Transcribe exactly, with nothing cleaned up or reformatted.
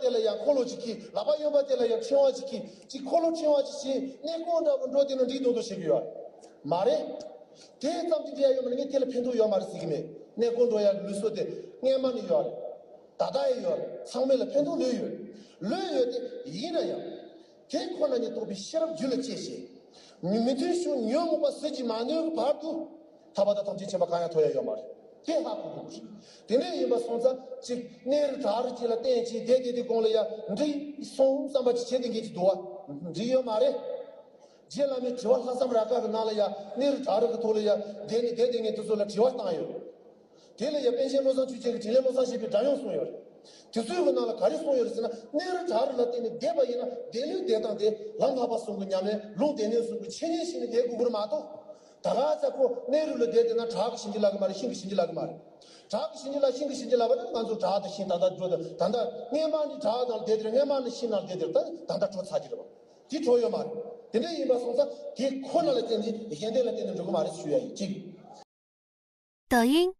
དེ་ལ་ཡང་འཁོར་ལོ་ཅིག་གིས། ལག་པ་གཡོན་པ་དེ་ལ་ཡང་ཕྲེང་བ་ཅིག་གིས། ཅིག་འཁོར་ལོ་ཕྲེང་བ་ཅིག་བྱས། གནས་སྐོར་འདྲ་པོ་འགྲོ་དེ་ནི་འགྲིག་འདུག་འདུག་བྱེད་ཀྱི་ཡོད་མ་རེད། དེ་ཙམ་གྱིས་འགྲིག་ཡ་ཡོད་མ་རེད། ངས་དེ་ལ་ཕན་ཐོགས་ཡོད་མ་རེད་ཟེར་གྱི་མེད། གནས་སྐོར་འགྲོ་ཡ་ལུགས་སྲོལ་དེ་སྔས་མ་ནས་ཡོད་རེད། ད་ལྟ་ཡང་ཡོད་རེད། ཚང་མས་ལ་ཕན་ཐོགས་ལོས་ཡོད། ལོས་ཡོད་དེ་ཡིན་ན་ཡང་། དེ་ཁོ་ན་ཉིད་རྟོགས་པའི་ཤེས་རབ་རྒྱུད་ལ་སྐྱེས་ཤིང་། མི་མཐུན་ཕྱོགས་ཉོན་མོངས་པ་ཟིལ་གྱིས་མ་གནོན་གྱི་བར་དུ། ཐར་པ་དང་ཐམས་ཅད་མཁྱེན་པ་གང་ཡང་ཐོབ་ཡ་ཡོད་མ་རེད། དེ་ཧ་གོ་དགོས་ཀྱི་རེད། དེ་འདྲ་ཡིན་པ་སོང་ཙང་ཅིག་གནས་རི་བྲག་རི་ཅིག་ལ་བརྟེན་ཅིག་བསྡད་བསྡད་དེ་གོང་ལ་ཡ་འགྲིག་སོང་བསམ་པ་ཅིག་བྱེད་དེ་འགན་ཅིག་འདུག་བ། འགྲིག་ཡོད་མ་རེད། རྗེ་བླ་མའི་དྲི་བ་ལྷག་བསམ་རཱ་ག་གི་ནང་ལ་ཡ་གནས་རི་བྲག་རི་གི་ཐོག་ལ་ཡ་བསྡད་ནས་བསྡད་དེ་ངས་དེ་ཚོ་ལ་དྲི་བ་བཏང་ཡོད་རེད། དེ་ལ་ཡ་པཎ་ཆེན་བློ་བཟང་ཆོས་རྒྱན་གྱི་དྲིན་ལན་བློ་བཟང་བཞད་པའི་སྒྲ་དབྱངས་གསུངས་ཡོད་རེད། དེ་ཚོའི་གི་ནང་ལ་ག་རེ་གསུངས་ཡོད་རེད་ཟེར་ན། གནས་རི་བྲག་རི་ལ་བརྟེན་ནས་བསྡད་པ་ཡིན་ན་བདེ་ལུས་བདེ་ཐང་དེ་ལམ་བསླབ་པ་གསུམ་གྱི་ཉམས་ལེན། ལུང་སྡེ་སྣོད་གསུམ་གྱི་འཆད་ཉན་བྱས་ནས་བསྡད་དགོས་ཀྱི་རེད་མ་གཏོགས། ད་ག་ཚ་ཁོ་གནས་རི་ལ་བསྡད་བསྡད་ན་བྲག་གི་བྱིན་གྱིས་བརླབ་གི་མ་རེད། ཤིང་གི་བྱིན་གྱིས་བརླབ་གི་མ་རེད། བྲག་གི་བྱིན་གྱིས་བརླབ། ཤིང་གི་བྱིན་གྱིས་བརླབ་པ་ནི་ང་ཚོ་བྲག་དང་ཤིང་ད་ལྟ་འགྲོ་ད་ད་ལྟ་སྔས་མ་ནི་བྲག་ནང་བསྡད་དེ། སྔས་མ་ནི་ཤིང་ནང་བསྡད་དེ། ད་ད་ལྟ་འཕྲོ་ཚར་གྱི་རེད་བ། དེ་འཕྲོ་ཡོད་མ་རེད། དེ་འདྲ་ཡིན་པ་སོང་ཙང་དེ་ཁོ་ན་ལ་བརྟེན་ནས་གཞན་དོན་ལ་བརྟེན་ནས་འགྲོ་གི་མ་རེད་ཞུ་ཡ་ཡིན། གཅིག 抖音